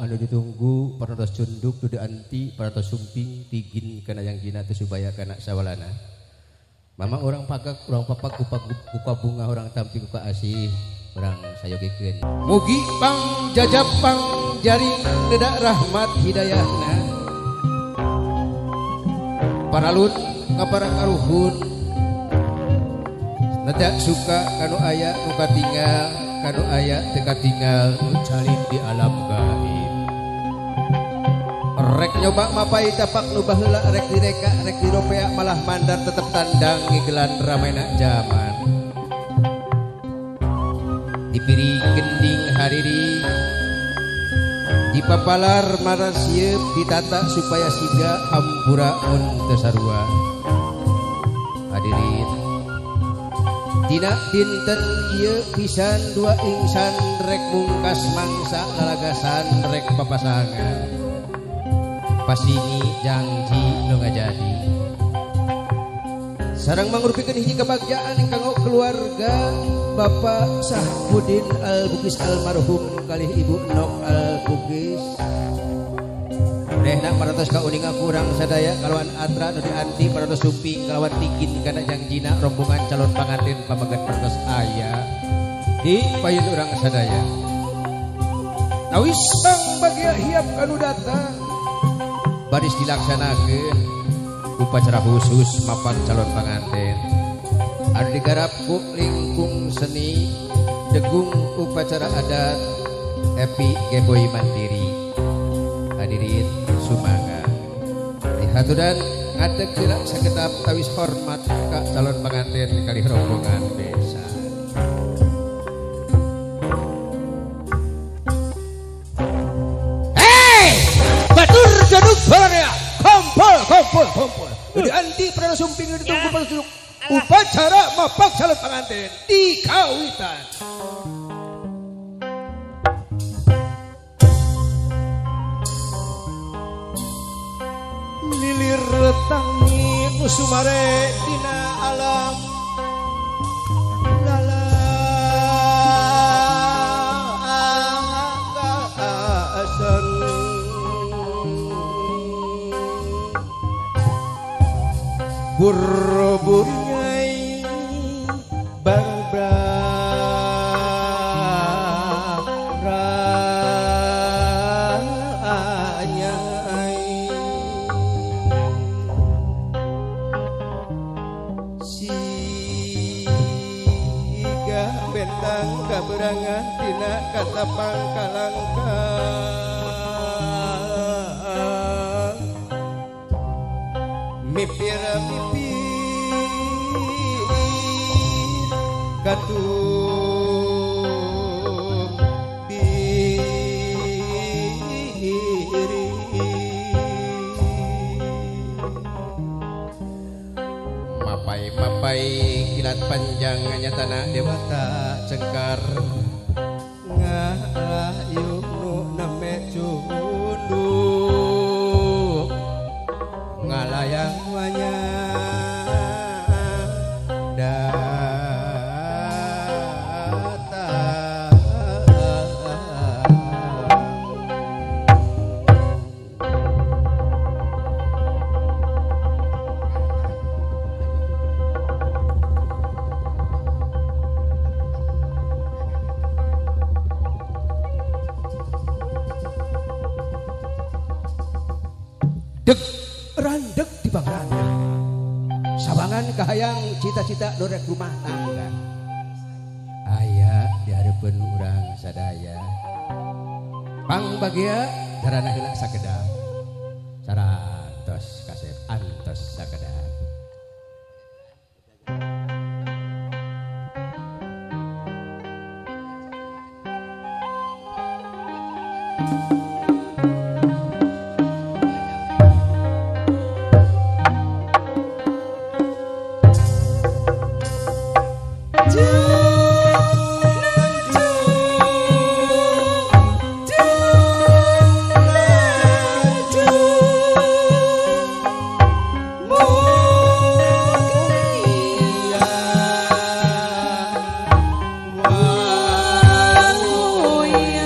anu ditunggu parantos cunduk dudu anti parantos sumping tigin kana yang jina teu subaya kana sawalana. Mama orang pagak urang papak kuka bunga orang tampi kuka asih urang sayogikeun. Mugi pang jajab pang jaring nedak rahmat hidayahna. Paralun ka para karuhun nedak suka kanu aya nu katinggal kanu aya teu katinggal nu calin di alam gaib. Rek nyoba mapai tapak nu baheula rek direka rek diropea malah mandar tetep tandang ngigelan ramena jaman. Dipiri gending hariri dipapalar marasieup ditata supaya siga hampura mun teu sarua. Hadirin dina dinten ieu pisan dua insan rek mungkas mangsa lalagasan rek papasangan. Pasingi janji nu ngajadi. Sareng mangrupikeun hiji kebagjaan kanggo keluarga Bapak Sahbudin Al-Bugis almarhum kalih Ibu Nok Al-Bugis. Rehna parantos kauninga kurang sadaya kalawan atra nu dianti parantos sumping kalawan tikin kana jangjina rombongan calon pangantin pamegat parantos aya di payun urang sadaya. Nawis bang bagia hiap kanu datang baris dilaksanakeun upacara khusus mapan calon pangantin. Anu digarap ku lingkung seni degung upacara adat Epi Geboy Mandiri. Hadirin sumangga dihaturan ngadeg sila sakedap tawis hormat ka calon pengantin kali rombongan desa. Hey, batur jaduk baraya kompol kompol kompol. Di anti pernah sumping ditunggu pada suluk upacara mapak calon pengantin di kawitan. Lilir tangi nu sumare dina alam lalaasan burburingai barbaranya siga bentang kaberangan tina katapang kalangkang mipir mipir katup diri mapai-mapai kilat panjang nyatana dewata cengkar ngahayung nu neme cunduk ngalayang wanya datang. Deg randeg di bangrandeg sabangan kahayang cita-cita dorek rumah tangga aya di hareupeun urang sadaya pang bagia jarana heula sakedap sarantos kasep antos sakedap. Oh, yeah.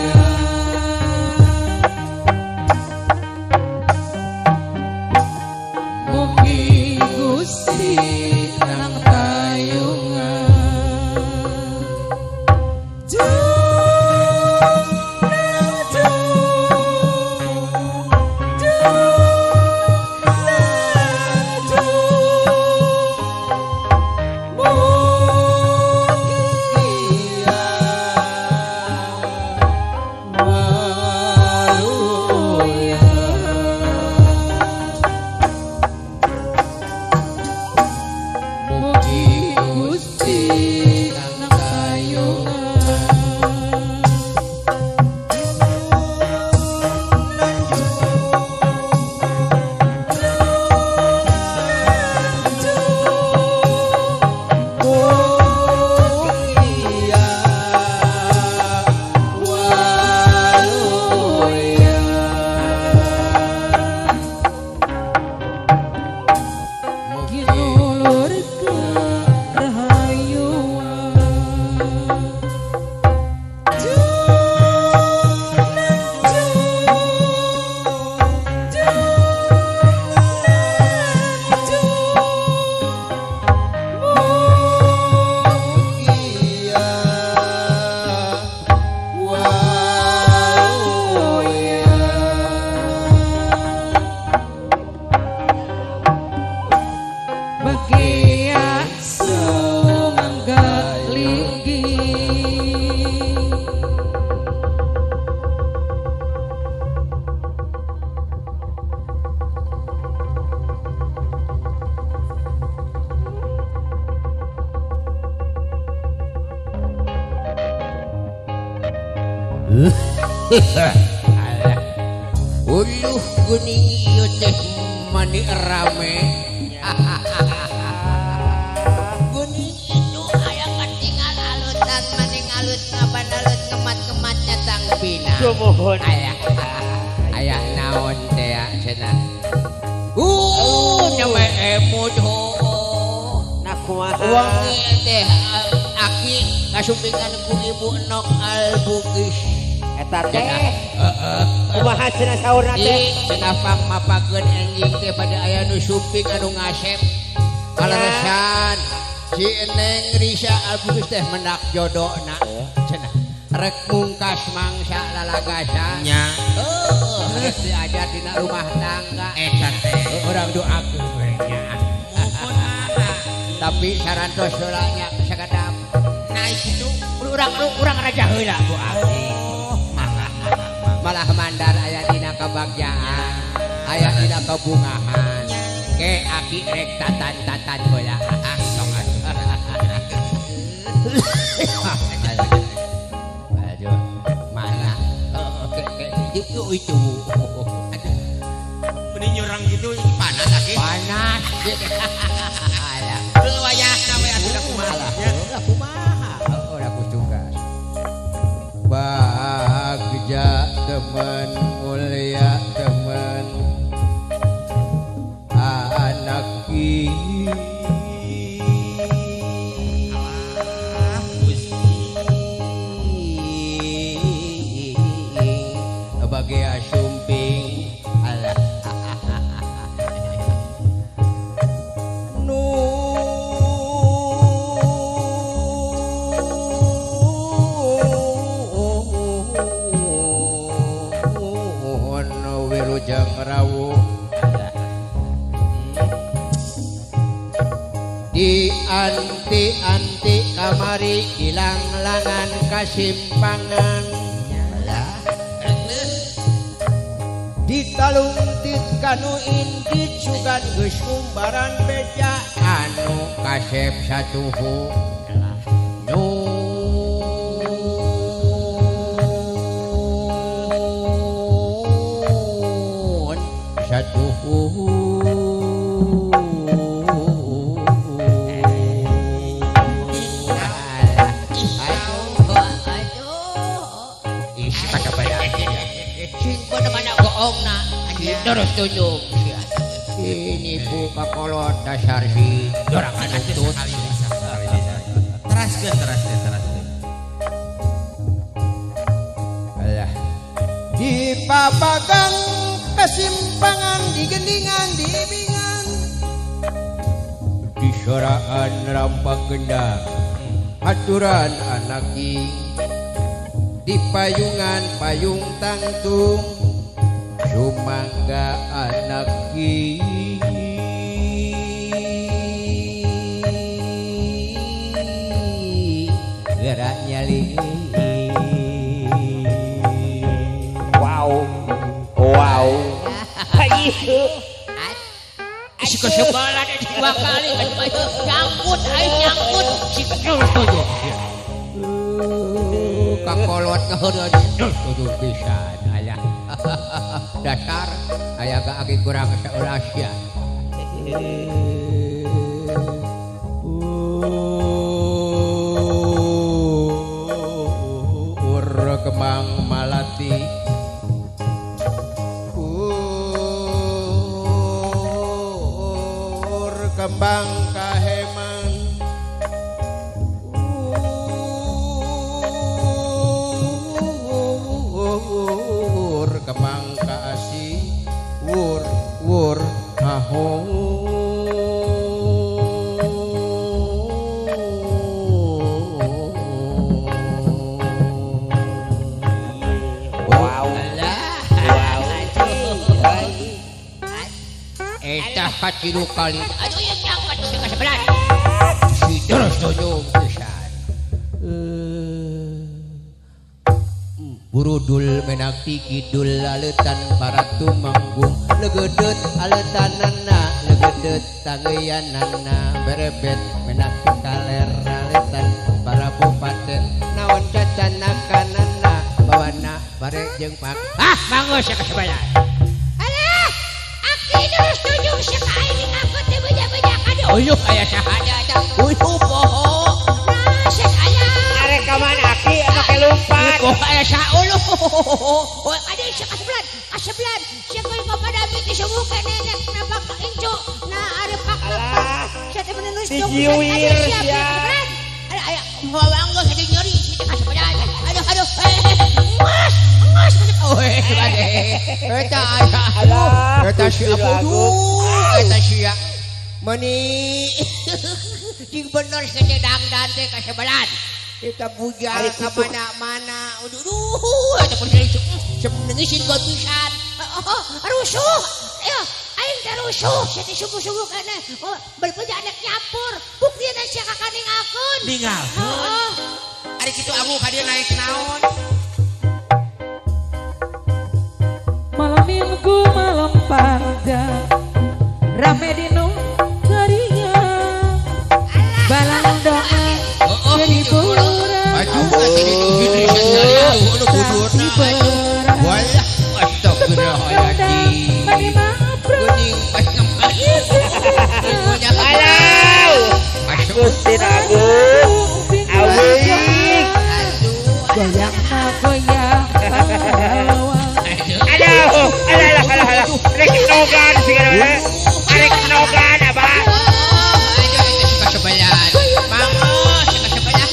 Alah. Uluh geuning ieu teh mani rame. Geuning itu aya katingal alutan maning alut ngaban alut ngemat-ngematnya tangpina. Sumuhun. Aya. Aya naon teh cenah. Nyawe emut hoo. Nah kumaha? Wangi teh aki kasumpingan ku Ibu Nok Al Bugis. Eta teh. Heeh. Kumaha cenah saurna teh? Cenah pang mapakeun enjing teh pada aya nu sumping anu ngasep. Kaleresan si Neng Risa Al Bugis teh mendak jodona. Cenah rek mungkas mangsa lalagasan. Nya. Heuh, rek diajar dina rumah tangga. Eta teh. Urang doakeun we nya. Tapi sarantos heula nya sakadap. Nah kitu urang raja heula ku abdi. Malah mandar aya dina kabagjaan, aya dina kabungahan. Ke aki rek tatan-tatan heula. Ah sok atuh. Aduh, mana? Oke, itu itu. Aduh. Mending nyurang gitu panas aki. Panas. Alah. Heuh wayahna we atuh da kumaha. Lah kumaha? Heuh da tugas. Bagja teman mulia teman anak Alah Gusti bagai sumping alah. Nuhun wilujeng rawuh di anti-anti kamari ilang-langan kasimpangan di talungtit kanu indit sugan geus kumbaran beja anu kasep satuhu nun satuhu. Terus tunjuk ini buka kolot dasar si dorang anuntut. Teraskeun teraskeun teraskeun. Alah. Di papagang kesimpangan di gendingan di bingan di soraan rampak gendang aturan anaki di payungan payung tangtung sumangga anaki gerak nyali. Wow wow. Isi kesebalan dua kali nyangkut aing nyangkut si terus tujuh kakolot ngeureun terus tujuh pisan aya. Dasar aya gak aki kurang seulas ya. Ur kembang malati ur kembang kaheman ur kembang kaasi wur wur aho. Wow. Wow. Eta katilu kali. Aduh ya nyangkut setengah sebelas. Si terus tunjuk pisan. Burudul menakti kidul aletan paratu manggung legedet aletanana legedet tangeyanana berebet menakti kaler aletan para bupaten naon cacana kanana bawana Sumare jeung Pak. Ah, mangga sia kasebayan. Alah, aki terus tunjuk sia ka aing ngangkut teh beja-beja kade. Uyuh aya saha eta? Uyuh poho. Nah, sia aya. Arek ka mana aki make lumpat. Oh, aya saha uluh. Oh, ade sia kasebelan, kasebelan. Sia koy kepada abi teh subuh keneh napak ka incu. Nah, ari pak pak. Sia teh menunus jeung Dijiwir sia sia. kasebelan. Aduh, aya mawang geus nyeri sia teh kasebelan. Aduh, aduh. Mas, mas. Oh, bade. Eta aya. Alah, Eta si Gusti Abu. Eta sia. Meni cing bener sia teh dangdan teh kasebelan. Eta bujal Ari ka kitu. mana-mana. Aduh, duh, eta pun nengisin gua pisan. Oh, rusuh. Ya, aing teh rusuh. Sia teh subuh-subuh kana. Oh, berbeja anak nyampur. Buktina sia ka kaningalkeun. Ninggalkeun. Heeh. Ari kitu abu ka dieu naik naon? Malam minggu malam panjang rame di nu ceria balandongan Oh, jadi gitu, buran Aduh, atuh itu hidri anu budurna atuh. Walah, astagfirullahaladzim. Geuning Alah. Gusti Agung. Awik. Goyang goyang parawan. Aduh, alah alah alah alah. Rek nogan sigana mana? Arek nogan abah. Aduh, itu suka sebelan. Mangga, suka sebelan.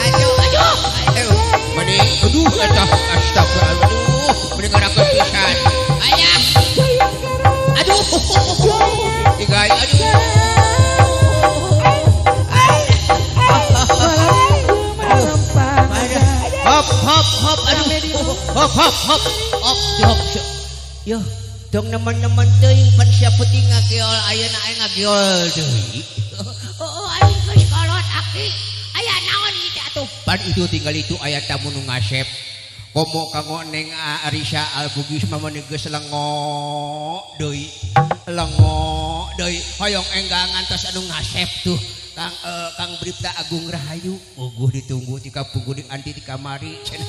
Aduh, aduh. Aduh, meni aduh eta astagfirullah. Aduh, meni ngarakeun pisan. Ayah. Aduh. Tiga, aduh. Hop hop hop aduh. Hop hop hop. Hop hop. Yo, dong nemen-nemen teuing pan sia peuting ngageol ayeuna aing ngageol deui. Oh, aing geus kolot aki. Aya naon ieu teh atuh? Pan itu tinggal itu aya tamu nu ngasep. Komo kanggo Neng Arisa Al-Bugis mah meuni geus lengo deui. Lengo deui hoyong enggal ngantos anu ngasep tuh. Kang Kang Bripta Agung Rahayu uguh ditunggu ti kapungkur di anti di kamari cenah.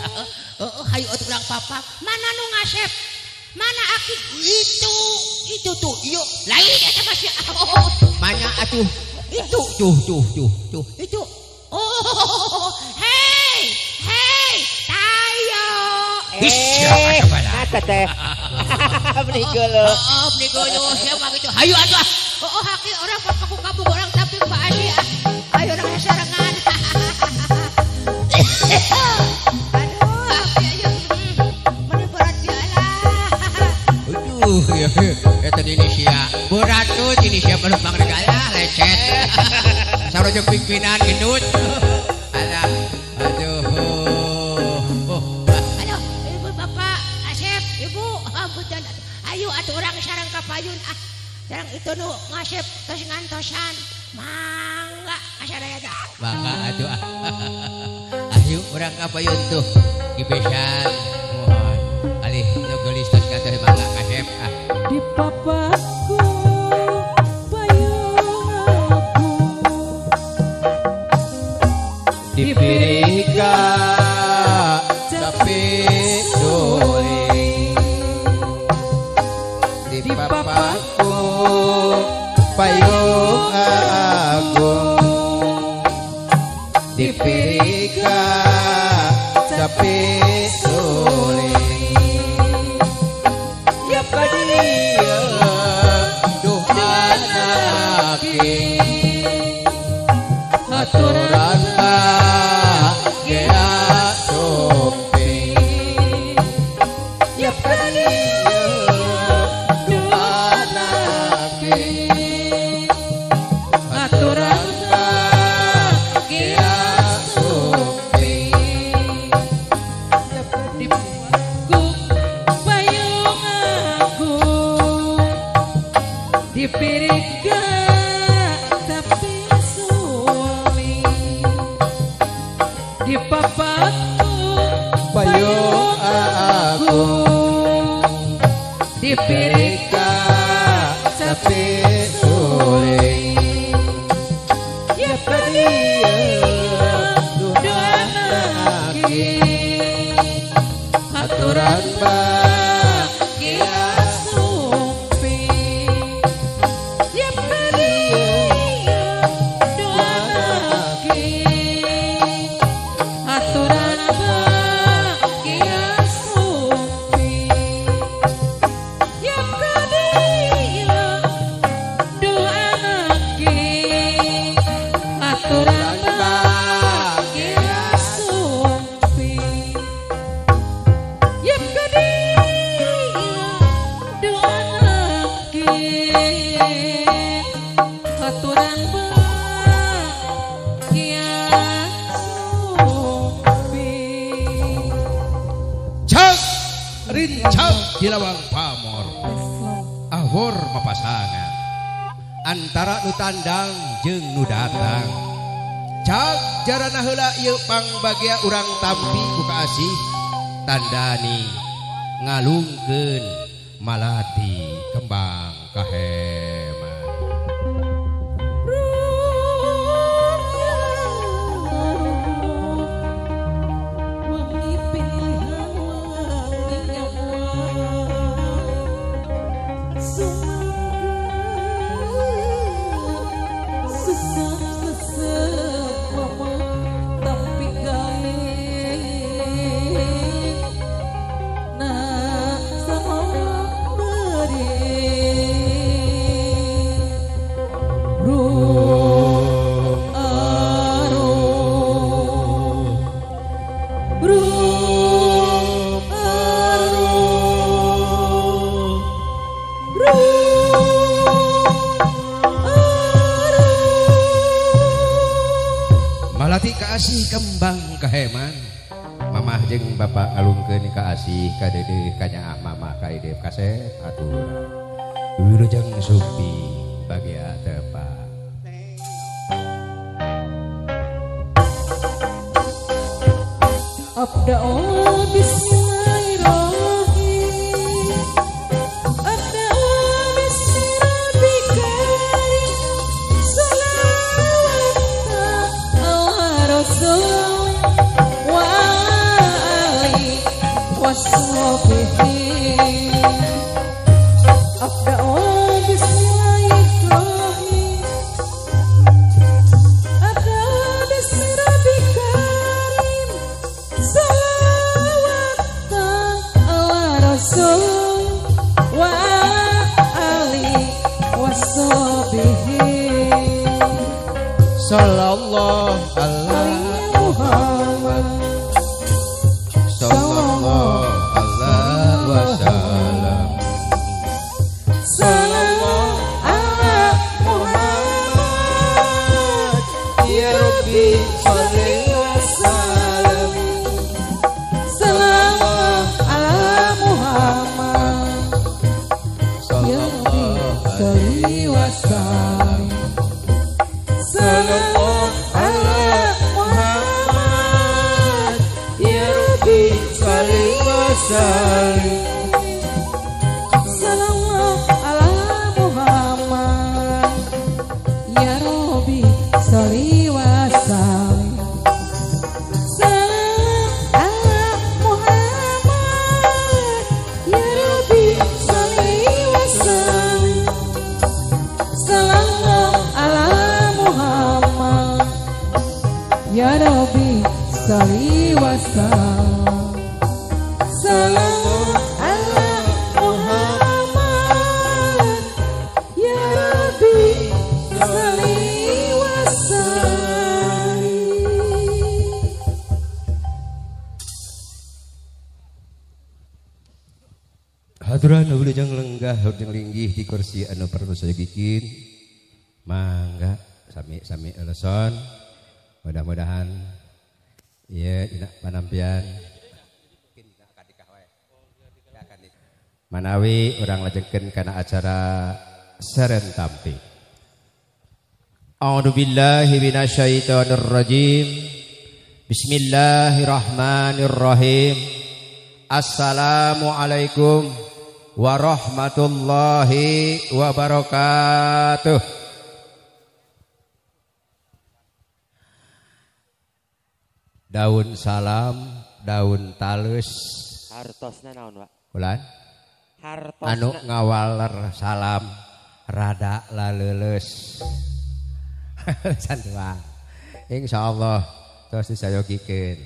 Heeh, hayu atuh urang papak. Mana nu ngasep? Mana aki? Itu tuh, ieu Lain eta mah sia. Oh, mana atuh? Itu tuh tuh tuh tuh. itu. Oh, hey, hey, tayo. Ih, Eh, nata teh. Beli geuleuh. Oh, beli geuleuh siapa gitu. Hayu atuh. Oh, haki orang papaku kabung orang tapi Pak Adi. Ayo orang sarangan. Aduh, aki ayo. Meni berat ya lah. Aduh, ya eta di Indonesia. Berat tuh di Indonesia penumpang negara lecet. Sarojok pimpinan gendut. Alah, aduh. Oh. Aduh, ibu bapak Asep, ibu amputan. Ayo atuh orang sarang kapayun ah. Sarang itu nu ngasep tos ngantosan. Mangga kasadaya teh. Mangga atuh. Ayo urang kapayun tuh. Kibesan. Mohon. Alih nu geulis tos ngantos mangga kasep ah. Di papaku payung aku Dipirika tapi suling di papaku payung agung dipirika tapi suling ya kadia duh anake aturan gea sumping ya kadia duh anake aturan gea sumping di papaku payung aku dipirika tapi suling di papaku payung aku dipirika tapi suling ya kadia duh doa anake aturan Aturan bagia sumping Yap kadieu doakeun Aturan bagia sumping Yap kadieu doakeun Aturan bagia sumping Yap kadieu doakeun Aturan bagia sumping Cak rincak di lawang pamor awor mapasangan antara nu tandang jeung nu datang cak jarana heula ieu pangbagia urang tampi ku kaasih tandani ngalungkeun malati kembang kaheman. Wangi pilihan wangi nyawa Sumangga susah sesep mama tapi gawe Nah sama beri Ruh aruh Ruh aruh Ruh aruh Malati kaasih kembang kaheman mamah jeung bapak ngalungkeun kaasih ka deudeuh ka nyaah mamah ka idep kasep aturan wilujeng sumping bagia tepa. Abda'u bismillahirrahmanirrahim Abda'u bismillahirrahmanirrahim Salawat ala rasul wa ali washabihi Abda'u bismillahirrahmanirrahim Abda'u bismillahirrahmanirrahim Salawat ala rasul wa ali washabihi Sallallahu alaihi Muhammad sallallahu alaihi wasallam Sallallahu ala Muhammad Ya Rabbi sholli wa sallim Sallallahu ala Muhammad Ya Rabbi sholli wa sallim Sallallahu ala Muhammad Ya Rabbi sholli wa sallim Sallallahu ala Muhammad Ya Rabbi sholli wa sallim Sallallahu ala Muhammad Ya Rabbi sholli wa sallim Sallallahu ala Muhammad Ya Rabbi sholli wa sallim Sallallahu ala Muhammad Ya Rabbi sholli wa sallim Haturan wilujeng lenggah jeung linggih di kursi anu perlu sayagikin mangga sami-sami eleson mudah-mudahan ieu dina panampian manawi urang lajengkeun kana acara seren tampi. A'udzubillahi minasyaitonir rajim. Bismillahirrahmanirrahim. Assalamualaikum warahmatullahi wabarakatuh. Daun salam, daun talus, Hartosna naon, Pak? Ulan? Hartosna anu ngawaler salam rada laleuleus. Santuang. Insyaallah terus disayogikeun.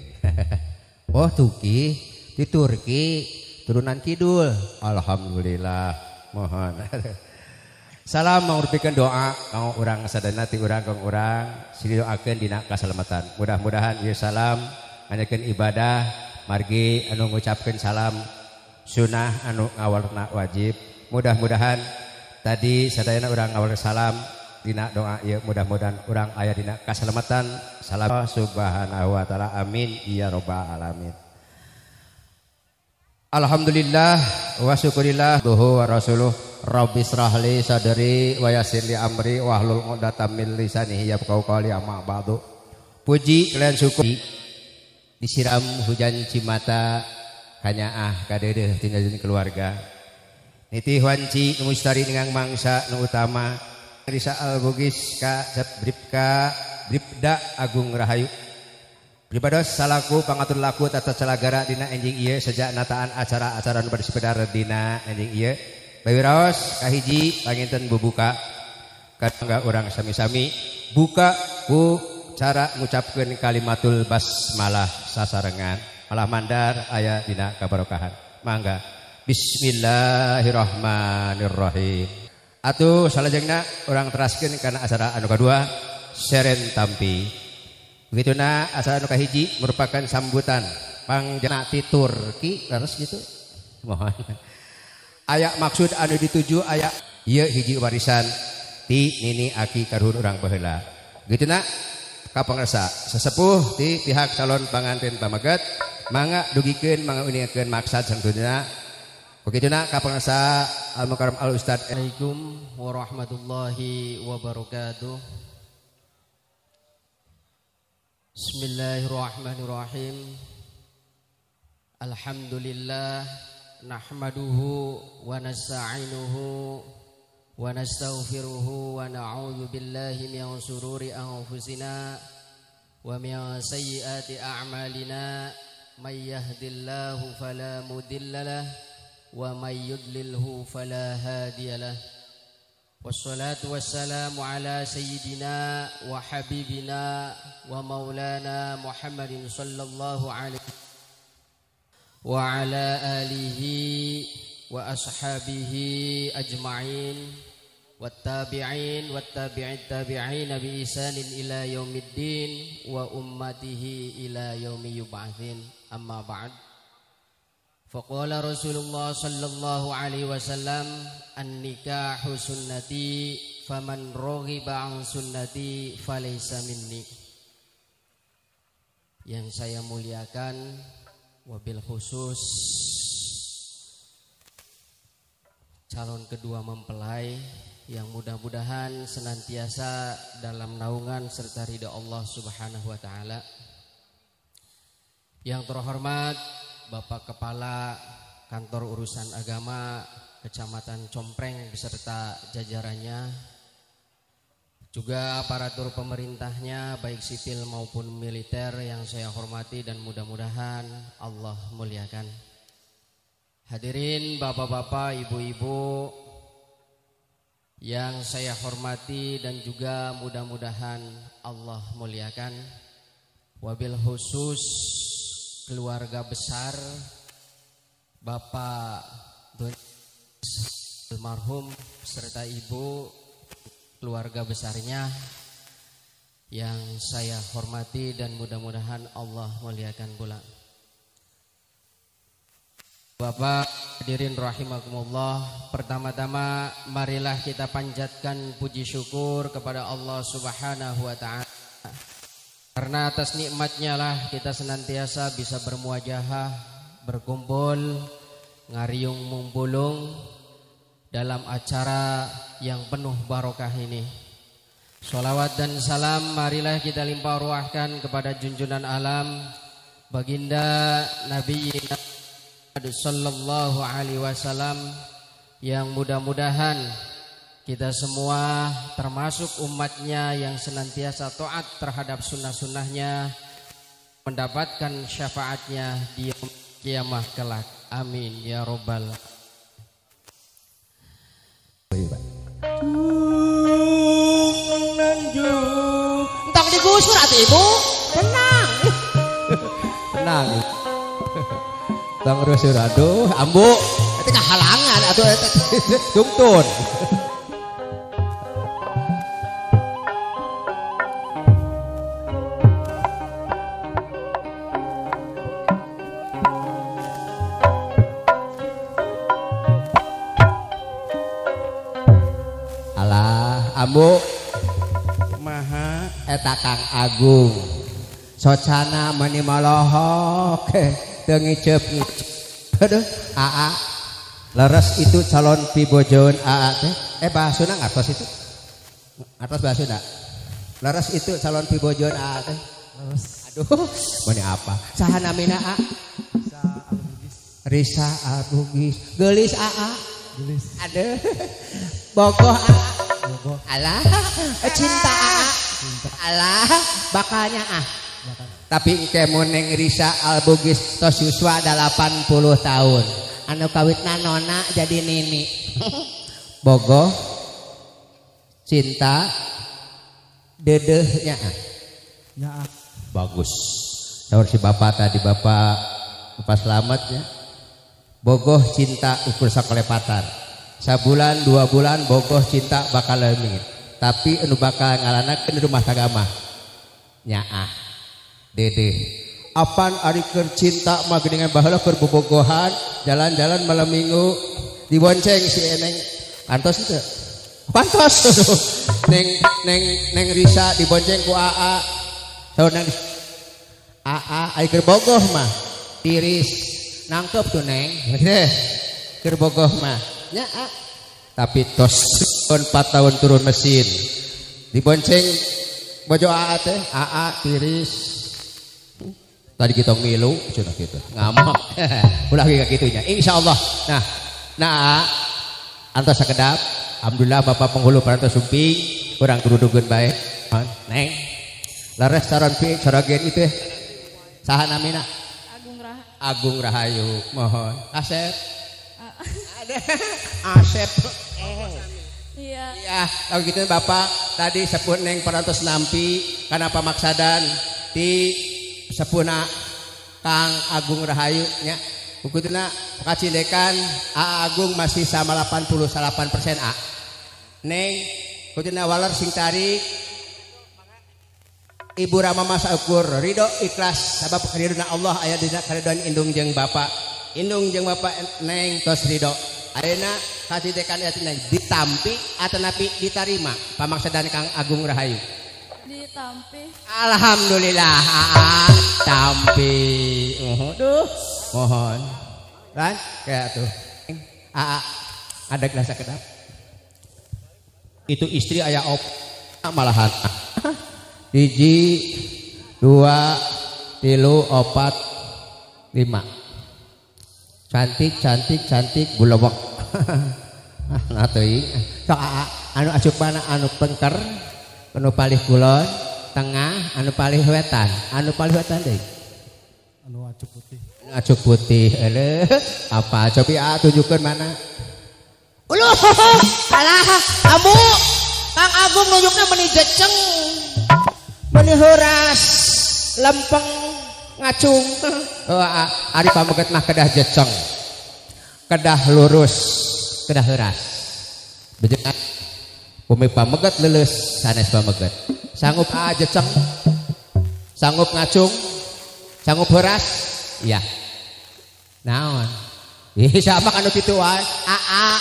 Oh Turki, di Turki turunan kidul. Alhamdulillah. Mohon. Salam mangurpikeun doa kanggo urang sadayana ti urang kang urang sing doakeun dina kasalamatan. Mudah-mudahan ieu salam ngayakeun ibadah margi anu ngucapkeun salam sunah anu ngawalerna wajib. Mudah-mudahan tadi sadayana urang ngawaler salam dina doa ieu mudah-mudahan urang aya dina kasalamatan. Salam subhanahu wa taala. Amin ya rabbal alamin. Alhamdulillah wa syukurillah duhu wa rasuluh rabbi israh li sadri wa yassir li amri wahlul 'uqdatam min lisani yafqahu qawli amma ba'du. Puji kalian syukur disiram hujan cimata kanyaah kadeudeuh tina keluarga. Nitih wanci nu mustari dengan mangsa nu utama Risa Al Bugis ka Bribka Bribda Agung Rahayu. Pribados salaku pangatur laku tata calagara dina enjing ieu sejak nataan acara-acara nu bade sepedar dina enjing ieu. Bawiraos kahiji panginten bubuka kanggo urang sami-sami buka ku cara ngucapkeun kalimatul basmalah sasarengan malah mandar aya dina kabarokahan. Mangga. Bismillahirrahmanirrahim. Atuh salajengna urang teraskeun kana acara anu kadua seren tampi. Begituna acara anu kahiji merupakan sambutan pangjana ti Turki leres gitu. Mohon. Aya maksud anu dituju aya ieu hiji warisan ti nini aki karuhun urang baheula. Begituna ka pangersa sesepuh ti pihak calon panganten pameget mangga dugikeun mangga uningakeun maksad sangtuna. Begituna ka pangersa Al Mukarram Al Ustad. Assalamualaikum warahmatullahi wabarakatuh. Bismillahirrahmanirrahim. Alhamdulillah nahmaduhu wa nasta'inuhu wa nastaghfiruhu wa na'udzu billahi min shururi anfusina wa min sayyiati a'malina may yahdihillahu fala mudhillalah wa may yudlilhu fala hadiyalah. Wassalatu wassalamu ala sayyidina wa habibina wa maulana Muhammadin sallallahu alaihi wa ala alihi wa ashabihi ajma'in wattabi'in wattabi'it tabi'in bi ihsanin ila yaumiddin wa ummatihi ila yaumi yub'atsin. Amma ba'd. Faqala Rasulullah sallallahu alaihi wasallam an-nikahu sunnati faman raghiba an sunnati falaysa minni. Yang saya muliakan wabil khusus calon kedua mempelai yang mudah-mudahan senantiasa dalam naungan serta ridha Allah Subhanahu wa taala. Yang terhormat Bapak Kepala Kantor Urusan Agama Kecamatan Compreng beserta jajarannya, juga aparatur pemerintahnya baik sipil maupun militer yang saya hormati dan mudah-mudahan Allah muliakan. Hadirin bapak-bapak, ibu-ibu yang saya hormati dan juga mudah-mudahan Allah muliakan. Wabil khusus keluarga besar Bapak almarhum serta ibu keluarga besarnya yang saya hormati dan mudah-mudahan Allah muliakan pula. Bapak hadirin rahimakumullah, pertama-tama marilah kita panjatkan puji syukur kepada Allah Subhanahu wa taala. Karena atas nikmatnya lah kita senantiasa bisa bermuajahah, berkumpul, ngariung mumpulung dalam acara yang penuh barokah ini. Sholawat dan salam marilah kita limpah ruahkan kepada junjungan alam baginda Nabi sallallahu alaihi wasallam yang mudah-mudahan kita semua termasuk umatnya yang senantiasa taat terhadap sunnah-sunnahnya mendapatkan syafaatnya di kiamah kelak. Amin ya robbal. Entong digusur atuh ibu. Tenang. Tenang. Tong rusur aduh ambu eta kahalangan atuh eta tungtun. Alah ambu maha eta Kang Agung socana meuni molohok teu ngiceup-ngiceup. Aduh aa leres itu calon pibojoeun aa teh bahasuna ngartos itu ngartos bahasuna leres itu calon pibojoeun aa teh leres. Aduh meuni apa saha namina aa? Risa Al-Bugis. Geulis aa geulis. Aduh bogoh aa bogoh. Alah cinta aa cinta. Alah bakalnya ah. Tapi engke mun Neng Risa Al-Bugis tos yuswa 80 tahun. Anu kawitna nona jadi nini. Bogoh cinta dedehnya. Ya. Bagus. Saur si bapak tadi bapak Bapak Slamet ya. Bogoh cinta ukur sakolepatan. Sabulan 2 bulan bogoh cinta bakal leungit. Tapi anu bakal ngalanakeun rumah tangga mah nyaah. Dede apan ari keur cinta mah geuningan baheula keur bobogohan jalan-jalan malam minggu dibonceng si Eneng kantos teu kantos Neng Neng Neng Risa dibonceng ku AA saur Neng AA ari keur bogoh mah tiris nangkep tuh Neng keur bogoh mah nya tapi tos 4 tahun turun mesin dibonceng bojo AA teh AA tiris. Tadi kita ngilu, sudah gitu, ngamuk, ulah kayak gitunya. Insya Allah. Nah, nah, antos sakedap, alhamdulillah bapak penghulu parantos sumping, kurang gerudugeun bae. Neng, leres saron pi sorogen itu, saha namina? Agung Rahayu. Agung Rahayu, mohon. Asep. Ada Asep. Iya. Iya, kalau gitu bapak tadi sepuh Neng parantos nampi kana pamaksadan di sepuna Kang Agung Rahayu nya bukutuna kacindekan A Agung masih sama 88% A Neng kutuna waler sing tarik Ibu Rama masa ukur ridho ikhlas sabab karidona Allah aya dina karidon indung jeung bapak indung jeung bapak Neng tos ridho ayeuna kacindekan eta Neng ditampi atanapi ditarima pamaksadan Kang Agung Rahayu. Ditampi. Alhamdulillah tampi. Aduh, mohon. Lan kayak tuh. Aa ada gelas kedap. Itu istri ayah op malahan. 1, 2, 3, 4, 5. Cantik, cantik, cantik bulewek. Nah teuing. Sok aa anu asup mana anu pengker. Anu palih kulon, tengah, anu palih wetan, anu palih wetan deui. Anu acuk putih. Anu acuk putih, eleuh. Apa cobi a tunjukkeun mana? Uluh, alah, ambu. Kang Agung nunjukna meuni jeceng. Meuni heuras, lempeng, ngacung. Oh, ari pameget mah kedah jeceng. Kedah lurus, kedah heuras. Bejengan bumi pameget lulus sanes pameget sanggup a jeceng sanggup ngacung sanggup beras iya naon ih sama anu kitu wae aa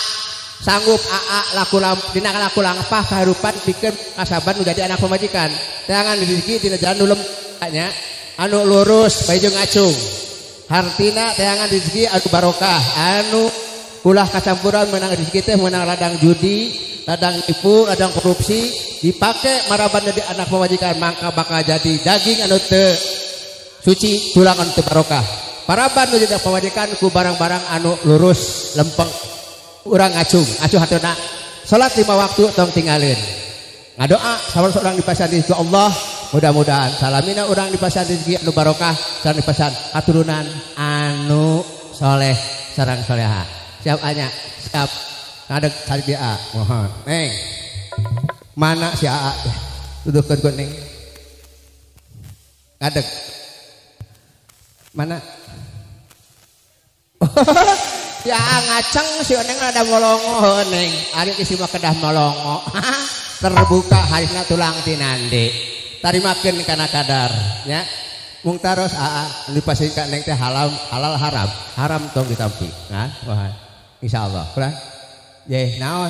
sanggup aa laku dina laku langpah kahirupan pikeun kasaban nu jadi anak pamajikan teangan rezeki dina jalan nu lempahnya anu lurus bae jeung ngacung hartina teangan rezeki anu barokah anu ulah kacampuran menang rezeki teh menang ladang judi ladang tipu, ladang korupsi dipakai maraban jadi anak pemajikan maka bakal jadi daging anu teu suci tulang anu teu barokah paraban nu jadi pemajikan ku barang-barang anu lurus lempeng urang ngacung acuh hatuna salat 5 waktu tong tinggalin ngadoa salah seorang dipasang di Allah Mudah-mudahan salamina urang dipasan rezeki anu barokah sareng dipasan katurunan anu soleh sareng soleha. Siap anya, siap. Ngadeg cari dia, mohon. Neng. Mana si AA? Tuduhkeun ku neng. Ngadeg. Mana? Ya ngaceng si neng ada molongo neng. Ari isi mah kedah molongo. Terbuka harina tulang tinandi. Tarimakeun kana kadar nya. Mung taros aa dipasihkan ka neng teh halal halal haram. Haram tong ditampi. Nah, wah. Insyaallah. Kurang. Ye, naon?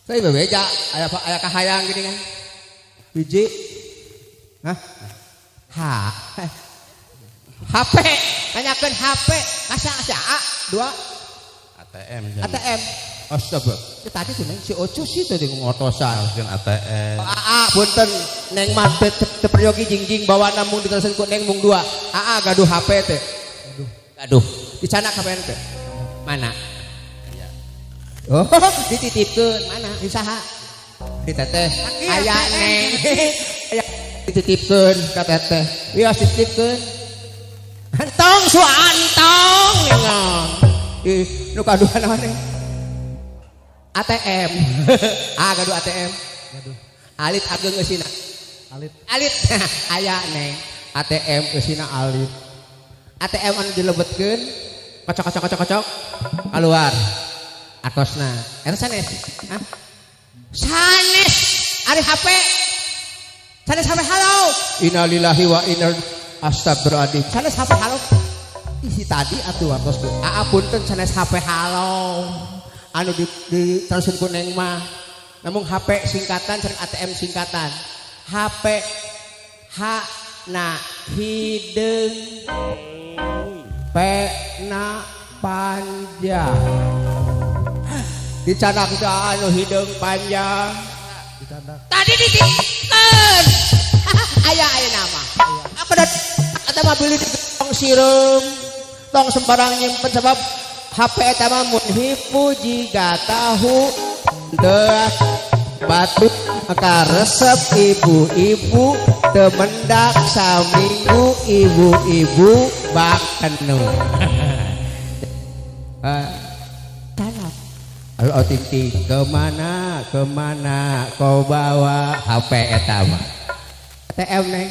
Saya bebeja aya aya kahayang gini kan. Hiji. Hah? Ha. HP, nanyakeun HP, asa asa A, dua ATM. ATM. Astaga. Tadi tuh neng si Ocu sih tadi ngotosan. Haruskan ATM. AA punten neng mah teu peryogi jingjing bawa mung diterusin ku neng mung dua. AA gaduh HP teh. Gaduh. Gaduh. Dicanak HP teh. Mana? Oh, dititipkeun mana? Di saha? Di teteh. Aya neng. Aya dititipkeun ka teteh. Wios dititipkeun. Entong su antong nengong. Ih, nu kaduhan naon neng? ATM. Ah, gaduh ATM. Gaduh. Alit ageng eusina. Alit. Alit. Aya neng. ATM eusina alit. ATM anu dilebetkeun, kocok kocok kocok kocok keluar. Atosna. Eta sanes. Hah? Sanes. Ari HP. Sanes HP halo. Innalillahi wa inna astagfirullahaladzim. Sanes HP halo. Isi tadi atuh atos ge. Aa punten sanes HP halo. Anu di terusin ku neng mah. Namung HP singkatan sareng ATM singkatan. HP H na hideung P na panjang. Dicanak anu hideung panjang. Dicanak. Tadi dititipkeun. Aya aya nama. Apa dat eta mah beli tong sireum, tong sembarang nyimpen sebab HP eta mah mun hipu jiga tahu teu batu maka resep ibu-ibu teu mendak saminggu ibu-ibu bakenu. Tanah. Halo ting kemana kemana kau bawa HP eta mah. ATM neng.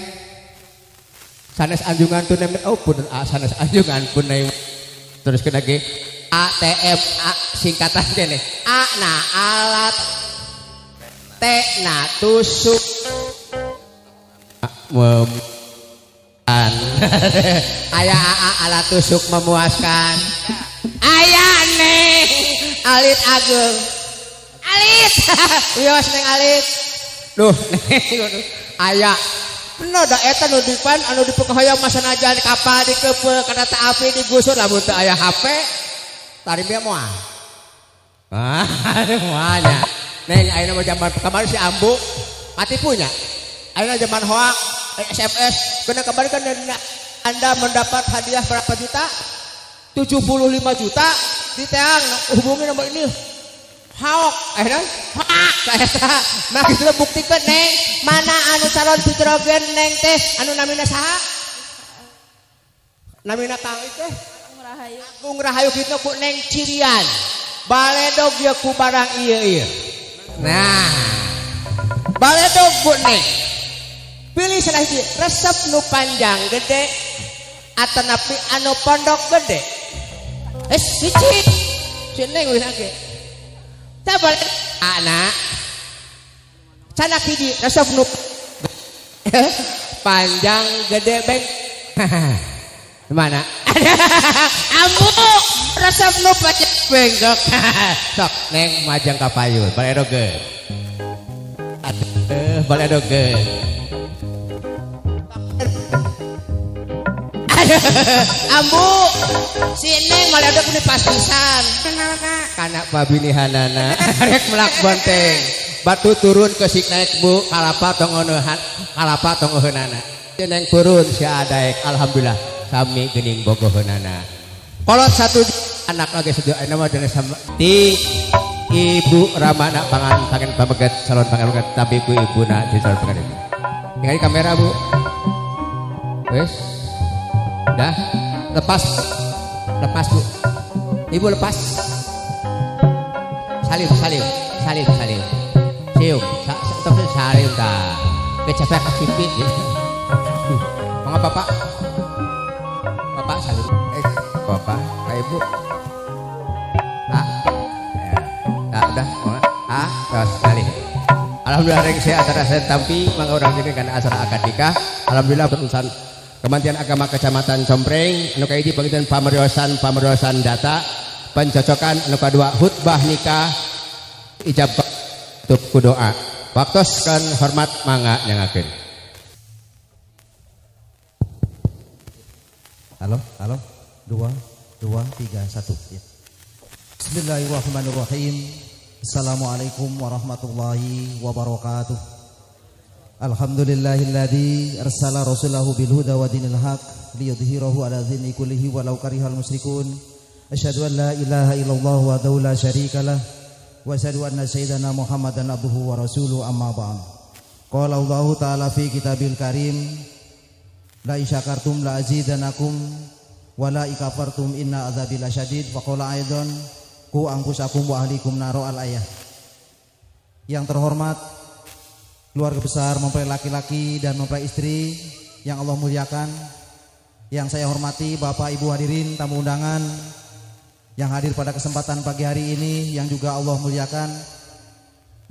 Sanes anjungan tuh neng, oh pun sanes anjungan pun neng. Terus kena ge ATM A singkatan kene. A na alat, T na tusuk, mem-an. Aya A alat tusuk memuaskan. Aya neng alit ageng. Alit. Wios neng alit. Duh neng aya. Bener da eta nu dipan anu dipekahoyong mah sanajan kapal dikepeul kana ta api digusur lamun teu aya HP tarimnya moal. Ah, moalnya. Neng ayeuna mah zaman kamari si Ambu katipu nya. Ayeuna zaman hoak SMS kena kamari kan Anda mendapat hadiah berapa juta? 75 juta diteang hubungi nomor ini. Haok eh hak eta mah kitu buktikeun neng mana anu calon hidrogen neng teh anu namina saha namina kang teh Rahayu Agung Rahayu kitu ku neng cirian baledog ieu ku barang ieu ieu nah baledog ku neng pilih salah hiji resep nu panjang gede atanapi anu pondok gede siji si neng wis age sabar anak canak hiji resep nu panjang gede beng mana ambu resep nu panjang bengkok sok neng majang ka payun baledogeun aduh baledogeun ambu si neng maledog ini pas pisan kana pabinihanana rek melak bonteng batu turun ke sik naik bu kalapa tongonohan kalapa tongoheunana si neng turun si adaek alhamdulillah sami geuning bogoheunana kolot satu anak lagi seduh ayeuna mah dene sama ti ibu Ramana pangan pangen pameget calon pangen pameget tapi ku ibuna di calon pangen. Tinggal kamera, Bu. Wes. Dah, lepas. Lepas, Bu. Ibu lepas. Salim, salim, salim, salim. Cium, terus salim ta. Kecapek sipit gitu. Mangga Bapak. Bapak salim. Bapak, Pak Ibu. Ah. Ya. Nah, udah, ah, terus salim. Alhamdulillah reng saya acara saya tampi mangga urang sini kana acara akad nikah. Alhamdulillah urusan Kementerian Agama Kecamatan Compreng anu kahiji panginten pameriosan data pencocokan anu kadua khutbah nikah ijab tutup ku doa. Waktos kan hormat mangga nyangakeun. Halo, halo. 2 2 3 1 ya. Bismillahirrahmanirrahim. Assalamualaikum warahmatullahi wabarakatuh. Alhamdulillahilladzi arsala rasulahu bil huda wa dinil haq liyudhhirahu ala dini kullihi walau karihal musyrikun. Asyhadu an la ilaha illallah wahdahu la syarikalah wa asyhadu anna sayyidana Muhammadan abduhu wa rasuluhu amma ba'd. Qala Allahu ta'ala fi kitabil karim, la in syakartum la azidanakum wa la ikafartum inna adzabi lasyadid. Wa qala aidan ku angkusakum wa ahlikum naro al ayah. Yang terhormat keluarga besar mempelai laki-laki dan mempelai istri yang Allah muliakan, yang saya hormati Bapak Ibu hadirin tamu undangan yang hadir pada kesempatan pagi hari ini yang juga Allah muliakan,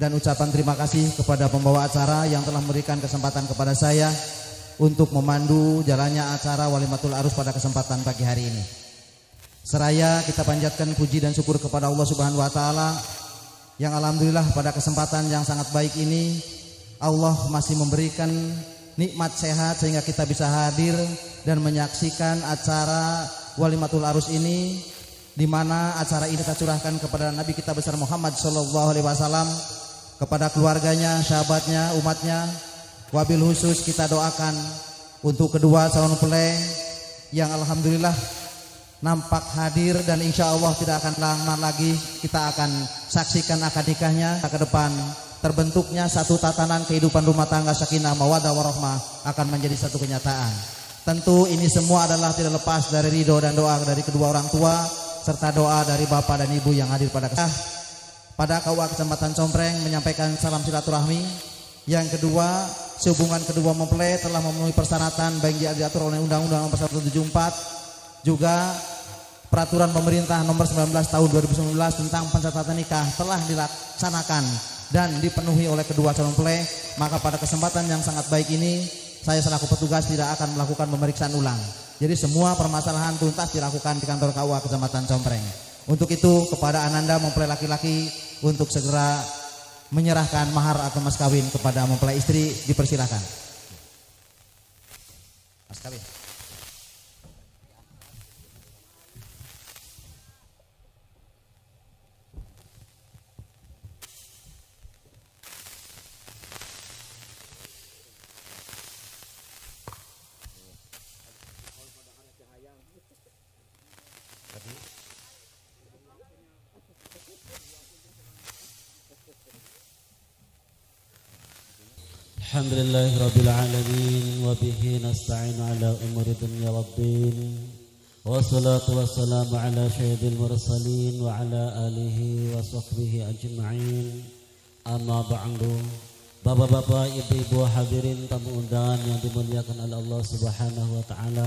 dan ucapan terima kasih kepada pembawa acara yang telah memberikan kesempatan kepada saya untuk memandu jalannya acara Walimatul Arus pada kesempatan pagi hari ini. Seraya kita panjatkan puji dan syukur kepada Allah Subhanahu wa taala yang alhamdulillah pada kesempatan yang sangat baik ini Allah masih memberikan nikmat sehat sehingga kita bisa hadir dan menyaksikan acara Walimatul Arus ini, di mana acara ini kita curahkan kepada Nabi kita besar Muhammad sallallahu alaihi wasallam, kepada keluarganya, sahabatnya, umatnya. Wabil khusus kita doakan untuk kedua calon mempelai yang alhamdulillah nampak hadir dan insya Allah tidak akan lama lagi kita akan saksikan akad nikahnya ke depan. Terbentuknya satu tatanan kehidupan rumah tangga sakinah mawaddah warahmah akan menjadi satu kenyataan. Tentu ini semua adalah tidak lepas dari ridho dan doa dari kedua orang tua serta doa dari bapak dan ibu yang hadir pada pada KUA Kecamatan Compreng menyampaikan salam silaturahmi. Yang kedua, sehubungan kedua mempelai telah memenuhi persyaratan baik diatur oleh Undang-Undang Nomor 174 juga Peraturan Pemerintah Nomor 19 Tahun 2019 tentang pencatatan nikah telah dilaksanakan dan dipenuhi oleh kedua calon mempelai, maka pada kesempatan yang sangat baik ini saya selaku petugas tidak akan melakukan pemeriksaan ulang. Jadi semua permasalahan tuntas dilakukan di kantor KUA Kecamatan Compreng. Untuk itu kepada ananda mempelai laki-laki untuk segera menyerahkan mahar atau mas kawin kepada mempelai istri dipersilakan. Mas kawin. Alhamdulillahi rabbil alamin wa bihi nasta'inu ala umuri dunya waddin. Wassalatu wassalamu ala sayyidil mursalin wa ala alihi wa sahbihi ajma'in. Amma ba'du. Bapak-bapak, ibu-ibu hadirin tamu undangan yang dimuliakan oleh Allah Subhanahu wa taala.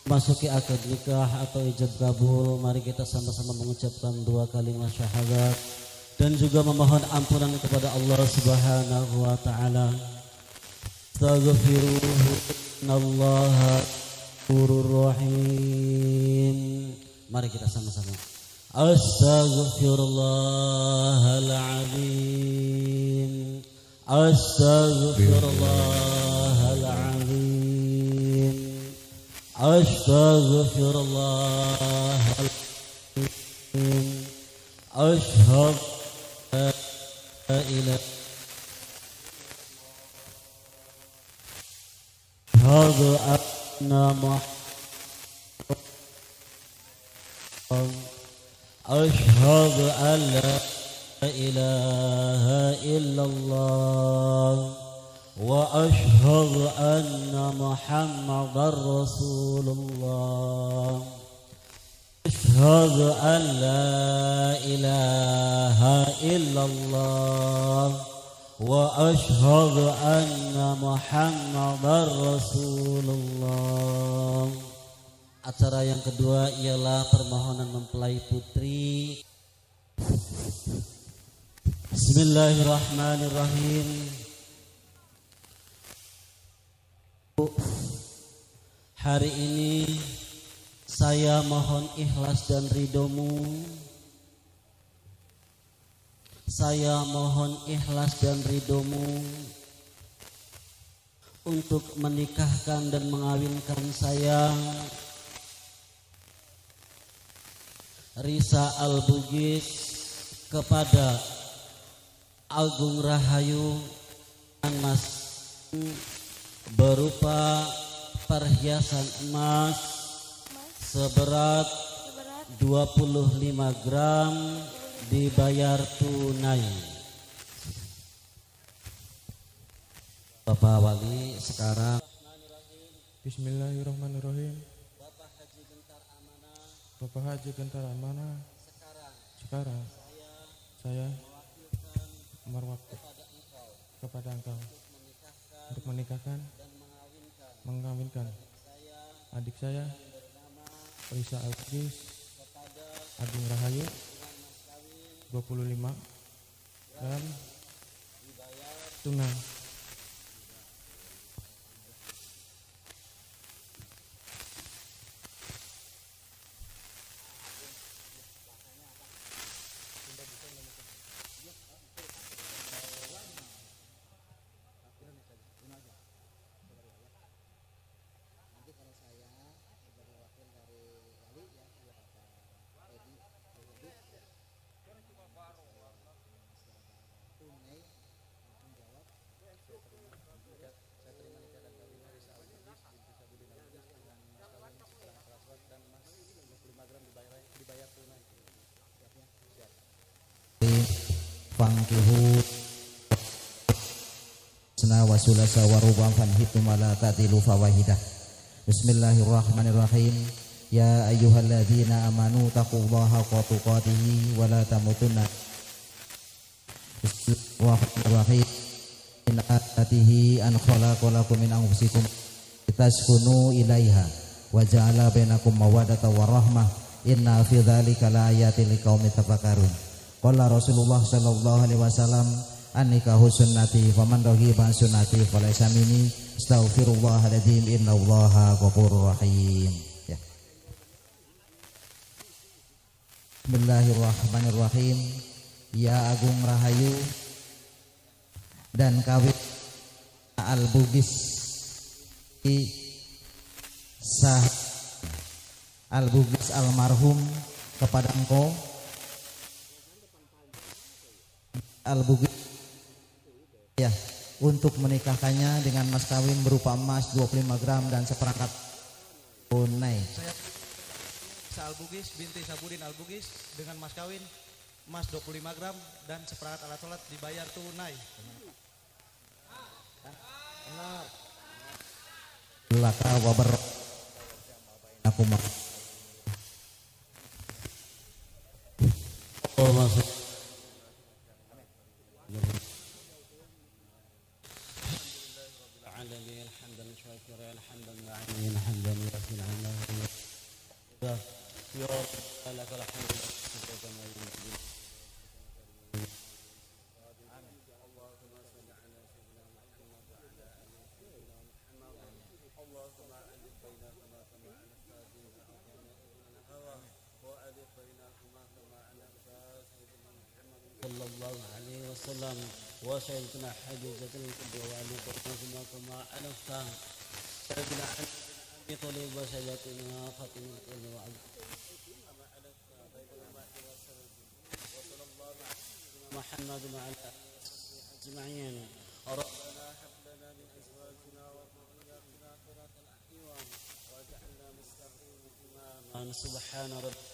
Masuki akad nikah atau ijab kabul, mari kita sama-sama mengucapkan dua kalimat syahadat dan juga memohon ampunan kepada Allah Subhanahu wa taala. Astaghfiruhu innallaha ghafurur rahim. Mari kita sama-sama. Astaghfirullahal azim. Astaghfirullahal azim. Astaghfirullahal azim. Asyhadu la ilaha anna Muhammadan asyhadu an la ilaha illallah وأشهد أن محمدا رسول الله أشهد أن لا إله إلا الله وأشهد أن محمدا رسول الله. Acara yang kedua ialah permohonan mempelai putri. Bismillahirrahmanirrahim. Hari ini saya mohon ikhlas dan ridhomu. Saya mohon ikhlas dan ridhomu untuk menikahkan dan mengawinkan saya Risa Al-Bugis kepada Agung Rahayu Mas berupa perhiasan emas seberat 25 gram dibayar tunai. Bapak Wali sekarang. Bismillahirrahmanirrahim. Bapak Haji Gentar Amanah, sekarang saya mewakilkan kepada engkau untuk menikahkan, mengawinkan adik saya Risa Al-Bugis Agung Rahayu 25 gram tunai. Fangkihu sna wa sulasa wa ruba fanhitum la tadilu fawahidah. Bismillahirrahmanirrahim. Ya ayyuhalladzina amanu taqullaha haqqa tuqatih wa la tamutunna. Bismillahirrahmanirrahim. Min ayatihi an khalaqalakum min anfusikum litaskunu ilaiha wa ja'ala bainakum mawaddatan wa rahmah. Inna fi dzalika laayatin liqaumin tafakkarun. Qala Rasulullah sallallahu alaihi wasallam an-nikahu sunnati faman raghiba an sunnati falaysa minni astaghfirullahaladzim innallaha ghafurur rahim. Ya. Bismillahirrahmanirrahim. Ya Agung Rahayu dan kawin Al-Bugis sah Al-Bugis almarhum kepada engkau Al-Bugis ya untuk menikahkannya dengan mas kawin berupa emas 25 gram dan seperangkat tunai. Saya Al-Bugis binti Sabudin Al-Bugis dengan mas kawin emas 25 gram dan seperangkat alat sholat dibayar tunai. Benar. Laka wa bar aku oh masuk. وسيدنا حجزة القدوة وعلي كما ألفت سيدنا علي طلب وسيدتنا فاطمة محمد وعلى أجمعين. ربنا هب لنا من أزواجنا وذرياتنا قرة أعين واجعلنا مستقيم إماما. سبحان ربك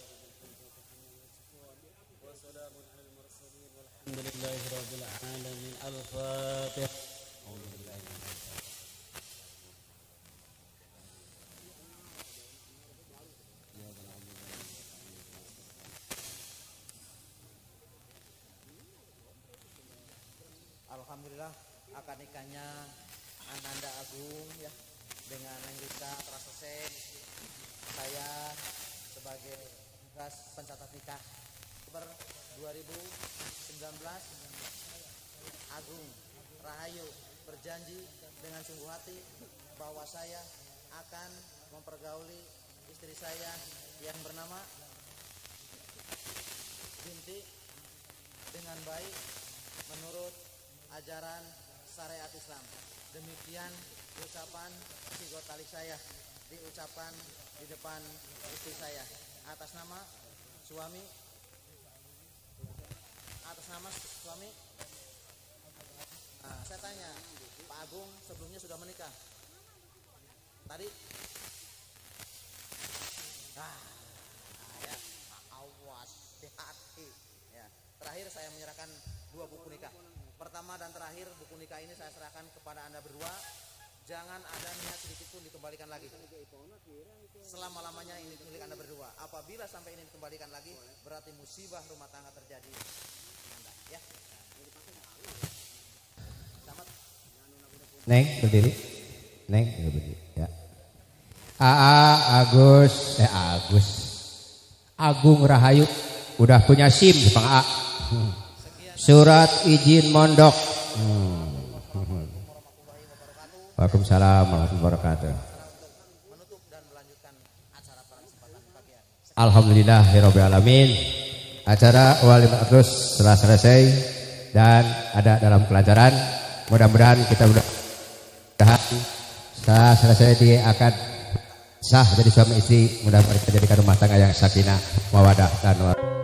وسلام على المرسلين والحمد لله رب العالمين. الفاتحة. Alhamdulillah akad nikahnya Ananda Agung ya dengan Neng Risa telah selesai. Saya sebagai tugas pencatat nikah Oktober 2019 Agung Rahayu berjanji dengan sungguh hati bahwa saya akan mempergauli istri saya yang bernama Binti dengan baik menurut ajaran syariat Islam. Demikian ucapan sigot talik saya diucapkan di depan istri saya atas nama suami, atas nama suami. Nah, saya tanya, Pak Agung sebelumnya sudah menikah? Tadi? Nah, ya, awas, hati-hati. Ya. Terakhir saya menyerahkan 2 buku nikah. Pertama dan terakhir, buku nikah ini saya serahkan kepada Anda berdua. Jangan ada niat sedikit pun dikembalikan lagi. Selama-lamanya ini milik Anda berdua. Apabila sampai ini dikembalikan lagi, berarti musibah rumah tangga terjadi. Anda, ya. Selamat. Neng berdiri. Neng berdiri. Ya. AA Agus, Agus. Agung Rahayu udah punya SIM, Bang A. Surat izin mondok. Waalaikumsalam warahmatullahi wabarakatuh. Alhamdulillahirabbil alamin. Acara walimah terus telah selesai dan ada dalam kelancaran. Mudah-mudahan kita mudah-mudahan setelah selesai di akad sah jadi suami istri, mudah-mudahan kita jadikan rumah tangga yang sakinah, mawadah dan warahmah.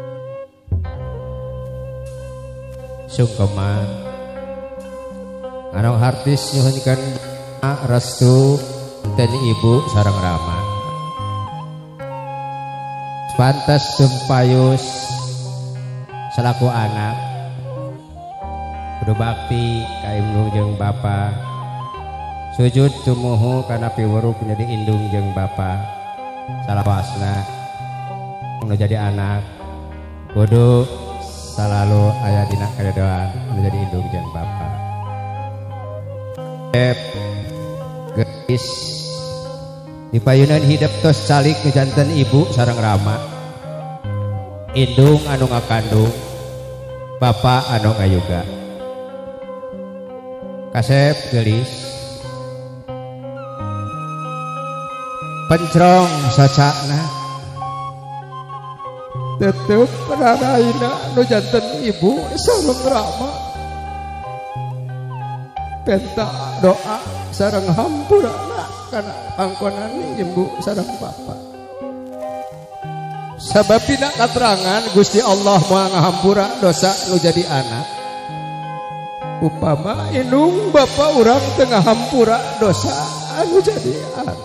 Sungkeman anu hartis nyuhunkeun restu dan ibu sareng rama. Pantes sempayus selaku anak kudu bakti ka indung jeung bapa, sujud tumuhu kana piwuruk jadi indung jeung bapa. Salawasna nu jadi anak kudu selalu aya dina kadoan nu jadi indung jeung bapa. Geus dipayunan hidup tos calik janten ibu sareng rama, indung anu ngakandung, bapa anu ngayuga. Kasep geulis pencrong sacana tetep raraina nu janten ibu sareng rama, penta doa sareng hampurana kana pangkonan ibu sareng bapa. Sabab dina katerangan Gusti Allah moal ngahampura dosa nu jadi anak. Upama indung bapa urang teu ngahampura dosa anu jadi anak.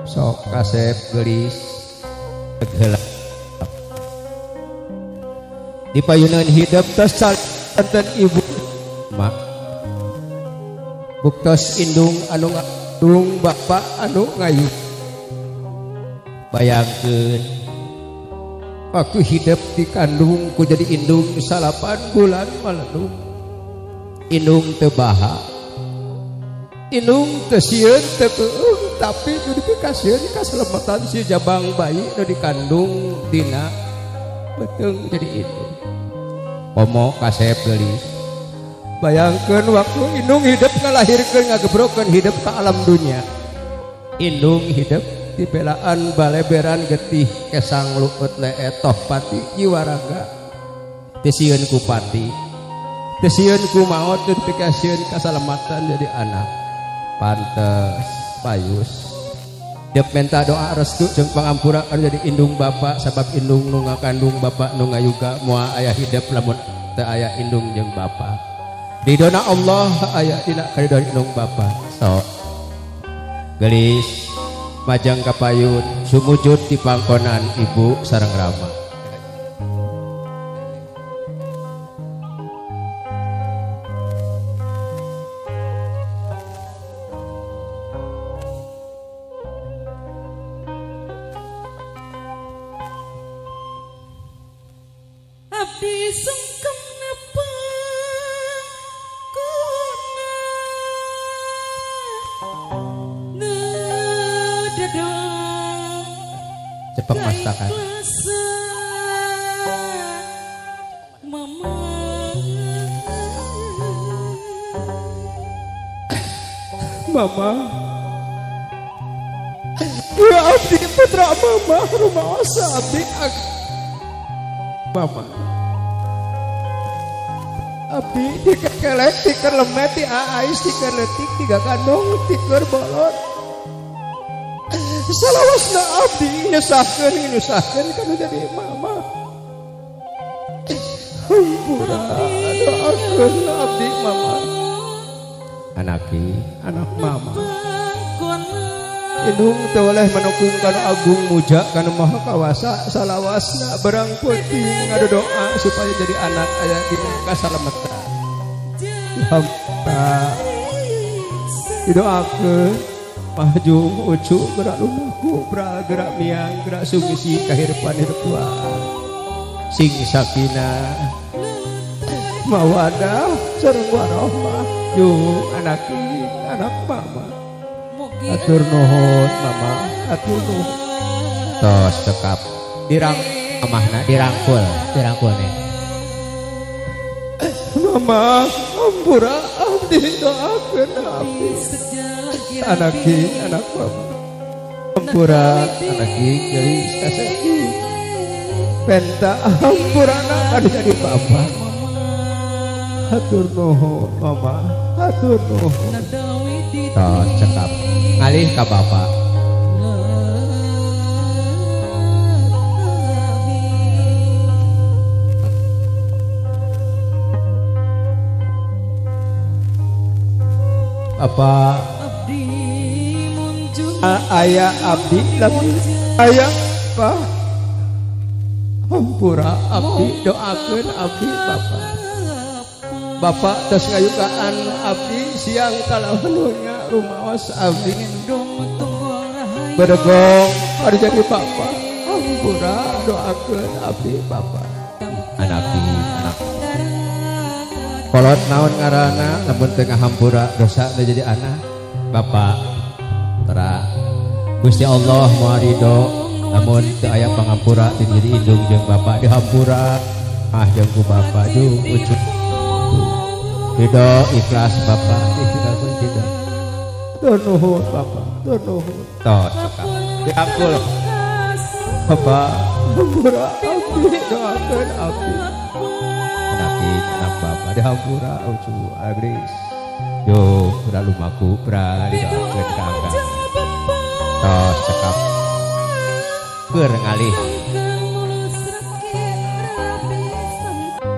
Sok kasep geulis heula dipayunan hidup tos janten ibu mak, buktos indung anu ngandung, bapa anu ngayu. Bayangkeun waktu hidup dikandung ku jadi indung 8 bulan malendung. Indung teu baha, indung teu sieun teu keueung, tapi nu dipikasieun kaselamatan si jabang bayi nu dikandung dina beuteung jadi indung. Komo kasep geulis. Bayangkeun waktu indung hidup ngalahirkeun ngagebrokeun hidup ka alam dunia. Indung hidup dibelaan baleberan getih kesang luut leet toh pati jiwa raga. Teu sieun ku pati, teu sieun ku maot, teu dipikasieun kasalamatan jadi anak. Pantes payus Dep minta doa restu jeung pangampura anu jadi indung bapa, sabab indung nu ngakandung bapa nu ngayuga moal aya hidup lamun teu aya indung jeung bapa. Ridona Allah aya dina karidhoan indung bapa. Sok geulis majang kapayun sumujud di pangkonan ibu sareng rama. Abdi sungkem nepang Dipengmastakan. Mama, ya abdi putra mama rumah asa abdi mama. Abdi dikekelek tiker lemet ti aais tiker letik tiga kandung tiker bolot. Salawasna abdi nyusahkeun kanu jadi mama. Hampura doakeun abdi mama. Anaki anak mama. Indung teu weleh manukung kana agung muja kana maha kawasa salawasna berang peuting ngadodoa supaya jadi anak aya dina kasalametan. Hampura didoakeun mahjung ucu gerak lumaku bra gerak miang gerak sugisi kahirupan hirup sing sakinah mawadah sareng warahmah jung anak anak mama. Atur nuhun mama, atur nuhun. Tos cekap dirang mamahna dirangkul, dirangkul nih. Mama, ampura abdi doakeun abdi. Anaki anak mama. Ampura anaki geulis kaseki. Penta ampura anak anu jadi bapa. Atur nuhun mama, atur nuhun. Tos cekap ngalih ka bapak. Apa ayah abdi lagi ayah apa hampura abdi doakeun abdi bapak. Bapak tos ngayukaan abdi siang kalawan rumaos abdi berdegong harus jadi bapak. Hampura doakeun abdi bapak. Anaki anak kolot naon ngaranna lamun teu ngahampura dosa teh jadi anak bapak tera Gusti Allah moal ridho lamun teu aya pangampura teu jadi indung jeung bapak dihampura ah jeung ku bapak jeung ucup ridho ikhlas bapak ikhlas ridho. Nuhun bapak, nuhun. Tos cekap dirangkul bapak, hampura abdi doakeun abdi. Anaki anak bapak dihampura ucu agris. Yo pura lumaku pra didoakeun ka angga. Tos cekap keur ngalih.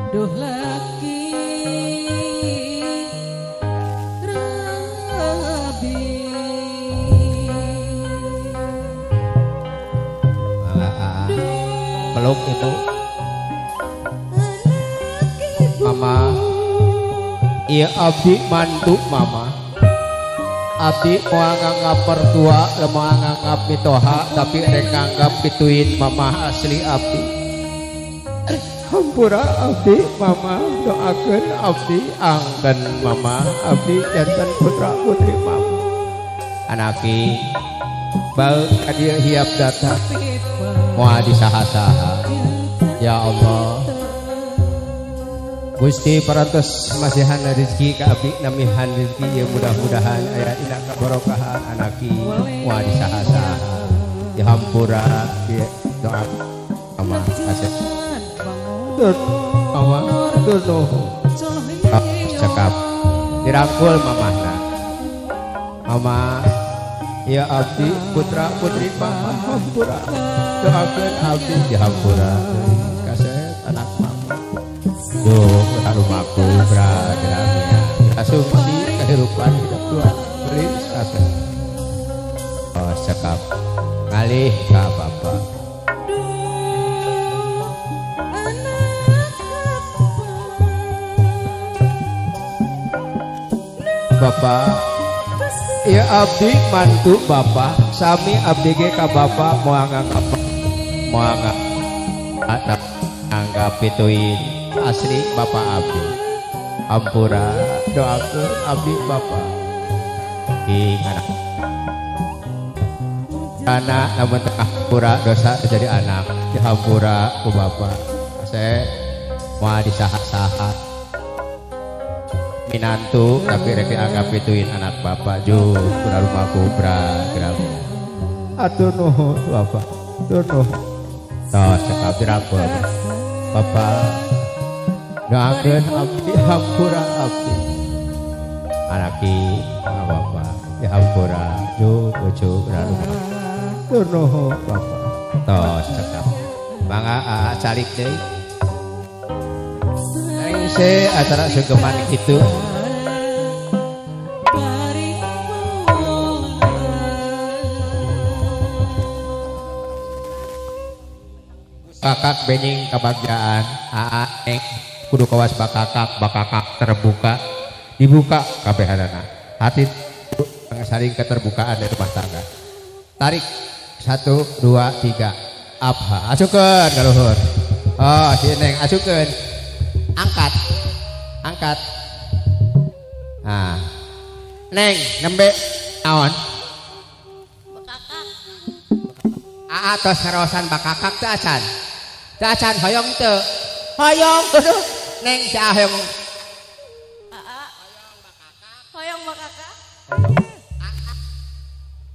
Duh laki rabi. Peluk itu mama. Iya abdi mantu mama. Abdi moal nganggap mertua, moal nganggap mitoha, tapi rek nganggap pituin mama asli abdi. Hampura abdi mama, doakeun abdi angken mama, abdi janten putra putri mama. Anaki bal ka dieu hiap datang moal disaha-saha. Ya Allah Gusti parantos masihan rezeki ka abdi namihan rezeki ieu mudah-mudahan aya dina kabarokahan anaki moal disaha-saha. Dihampura di doa mama kasih. Mama atur nuhun. Cekap dirangkul mamahna. Mama ya abdi putra putri mama hampura doakeun abdi dihampura kaset anak mama. Duh rumahku bra geramnya asumsi kehidupan hidup dua beli kaset. Oh cekap ngalih ka bapak. Bapak ya abdi mantu bapak sami abdi ge ka bapak moal nganggap moal nganggap pituin asli bapak abdi. Ampura doakeun abdi bapak. Ing anak Anak namun tengah pura dosa jadi anak dihampura ku bapak. Saya mau disaha-saha minantu tapi rek dianggap ituin anak bapak ju pura rumah kubra gerak. Atur nuhun bapak, atur nuhun. Tos cekap dirangkul bapak. Doakeun abdi hampura abdi. Anaki bapak dihampura ju bojo pura rumah. Atur nuhun bapak. Tos cekap. Mangga calik deui. Rengse acara sungkeman kitu. Kakak benying kebagjaan aa neng kudu kawas bakakak bakakak terbuka dibuka kabehanana hati saling keterbukaan di rumah tangga. Tarik 1 2 3 abha asukeun ka luhur. Oh si neng asukeun, angkat angkat. Nah neng nembe naon bakakak aa tos ngaraosan bakakak teu acan. Teu acan hoyong teu. Hoyong kudu neng si hoyong. Aa hoyong bakakak.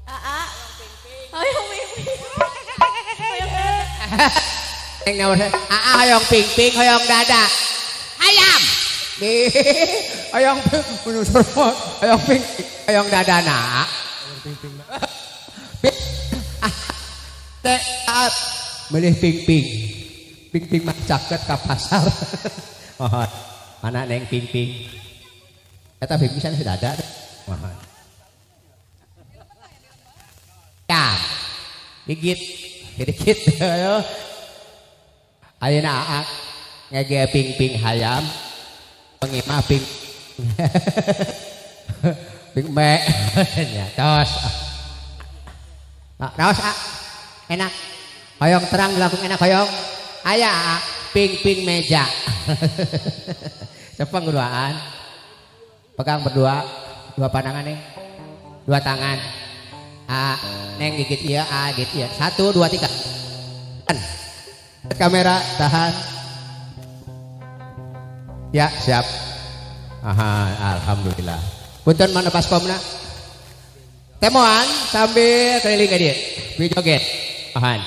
Aa hoyong pingping. Hoyong dada. Neng naon aa hoyong pingping hoyong dada. Hayam. Hoyong hoyong ping hoyong dadana. Hoyong pingping. Teh melih pingping. Pingping mah caket ka pasar. Mohon. Mana neng pingping? Eta pingping sana sudah ada. Mohon. Ya. Gigit. Gigit. Ayeuna aa ngege pingping hayam. Pengimah ping. Ping me. Ya tos. Raos a. Enak. Hoyong terang langsung enak hoyong. Aya ping-ping meja. Cepeng berduaan. Pegang berdua, dua pandangan nih. Dua tangan. A neng gigit iya, a gigit iya. 1 2 3. Kamera tahan. Ya, siap. Aha, alhamdulillah. Punten mana paskomna? Temoan sambil keliling ke dia. Joget. Ahan.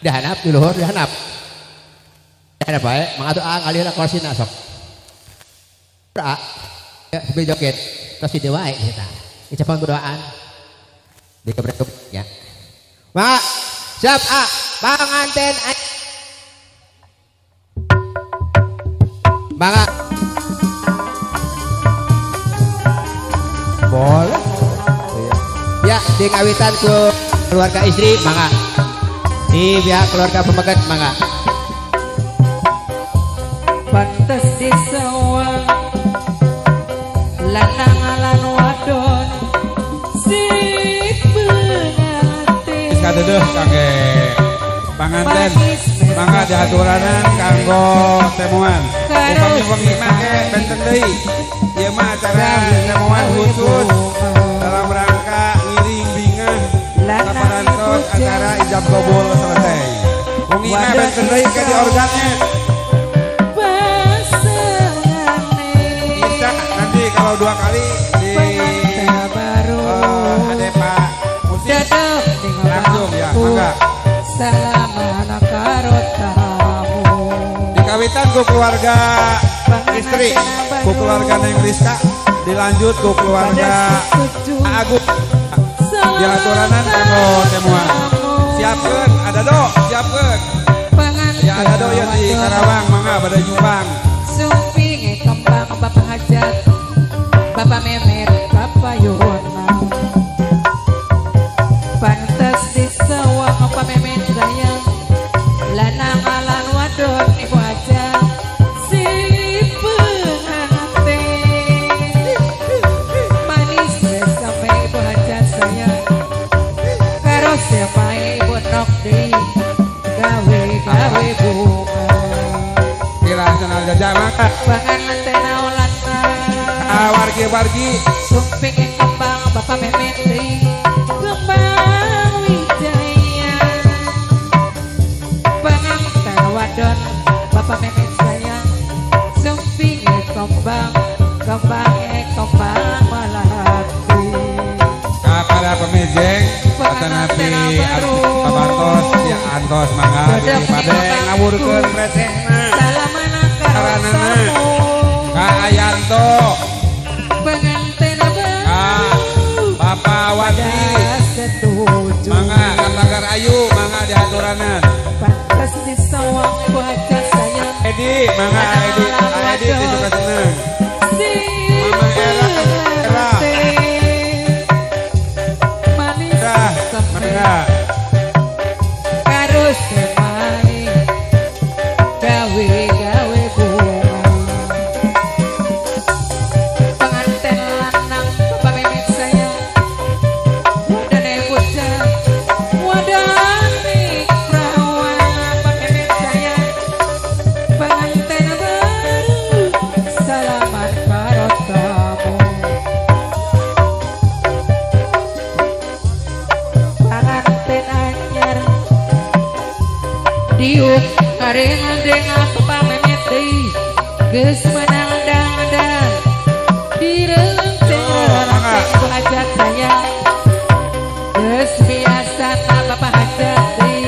Dihanap di luhur dihanap. Dihanap bae, mangga atuh ngalih kursina sok. A. Ya, sambil joget. Terus di wae kita. Icapan berdoaan. Dikebrek-kebrek ya. Mak, siap A. Panganten. Mangga. Boleh. Ya, di kawitan ke keluarga istri, mangga. Di pihak keluarga pemegat, mangga. Pantes di sawah lanang lan wadon sik pengantin. Kadeuh kangge panganten, mangga diaturanan kanggo temuan. Upami wengi mangke benten deui. Ieu mah acara temuan khusus dalam rangka ngiring bingah saparantos acara ijab kabul selesai. Wengi mah benten deui ke di organnya. Bisa nanti kalau 2 kali di ada Pak musik langsung ya, mangga. Dikawitan ku keluarga istri, ku keluarga Neng Rizka, dilanjut ku keluarga Agung. Diaturanan kanggo temuan. Siapkeun ada do, siapkeun. Ya ada do ya di Karawang mangga pada nyumbang. Sumpinge kembang Bapak Hajat, Bapak Memet, Bapak Yohana. Pantes di sawah Bapak Memet sayang, lanang lan wadon ibu hajat. Si pengantin manis sampai ibu hajat sayang, karo siapa ibu nok di gawe gawe bunga. Kira senal jajah mangga. Panganten lanang wargi-wargi sumping kembang Bapak Memet kembang wijaya. di pabantos ya antos mangga bade ngawurkeun recehna saranana Ka Ayanto Ka Bapak Wati mangga ka Pagar Ayu mangga diaturanan pantes disawang ibu hajat sayang Edi mangga Edi Edi juga seneng Mama Era Era manis mangga karo semai gawe gawe bunga pengantin lanang bapak memet sayang wadane bocah wadane prawan bapak memet sayang pengantin baru salaman karo tamu pengantin anyar diuk kareng bapak memet deui geus menang dangdan direnceng ku hajat sayang geus biasana bapak hajat deui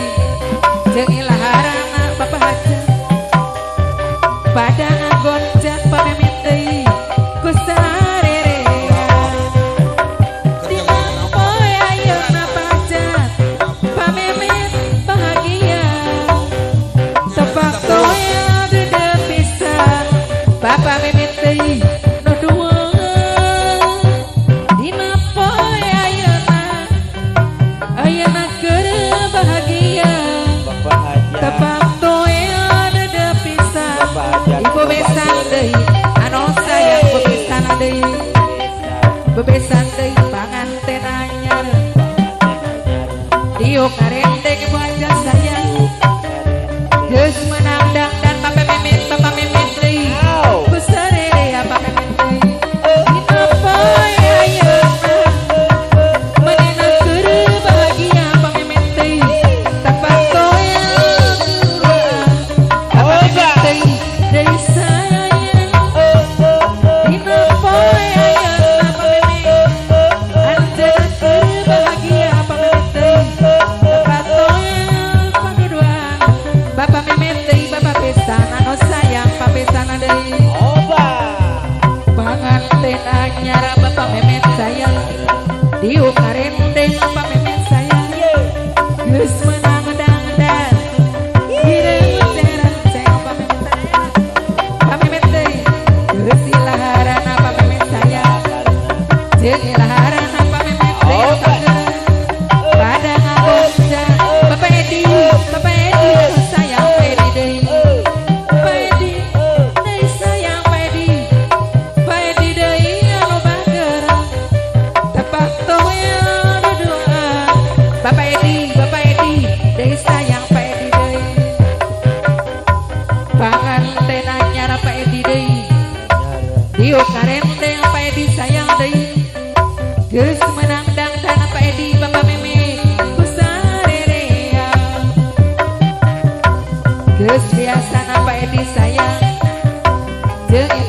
jeung ilaharana bapak hajat pada ngagoncang pak memet deui ku sarerea dina poe ayeuna pak hajat pak memet bahagia tepak toya gede pisan bapak memet deui nu duaan dina poe ayeuna ayeuna keur bahagia tepak toya gede pisan ibu besan deui anu sayang bebesan deui bebesan deui panganten anyar diuk karendeng ibu hajat sayang geus menang dangdan bapak memet deui ku sarerea bapak memet deui dina poe ayeuna manehna keur bahagia bapak memet deui tepak toya duaan bapak memet deui deui sayang dina poe ayeuna bapak memet anjeunna keur bahagia bapak memet deui tepak toya paduduan bapak memet deui bapak besan anu sayang papesana deui panganten anyar bapak memet sayang diuk karendeng bapak memet sayang geus menang dangdan direnceng bapak memet sayang bapak memet deui geus ilaharana bapak memet sayang jeung ilaharana bapak memet deui pada ngagoncang Bapak Edi sayang Pak Edi deui Pak Edi deui sayang Pak Edi Pak Edi deui anu bager tepak toya duduan Bapak Edi deui sayang Pak Edi deui panganten anyar Pak Edi deui diuk karendeng Pak Edi sayang deui geus menang dangdan Pak Edi bapak memet ku sarerea geus biasana Pak Edi sayang jeung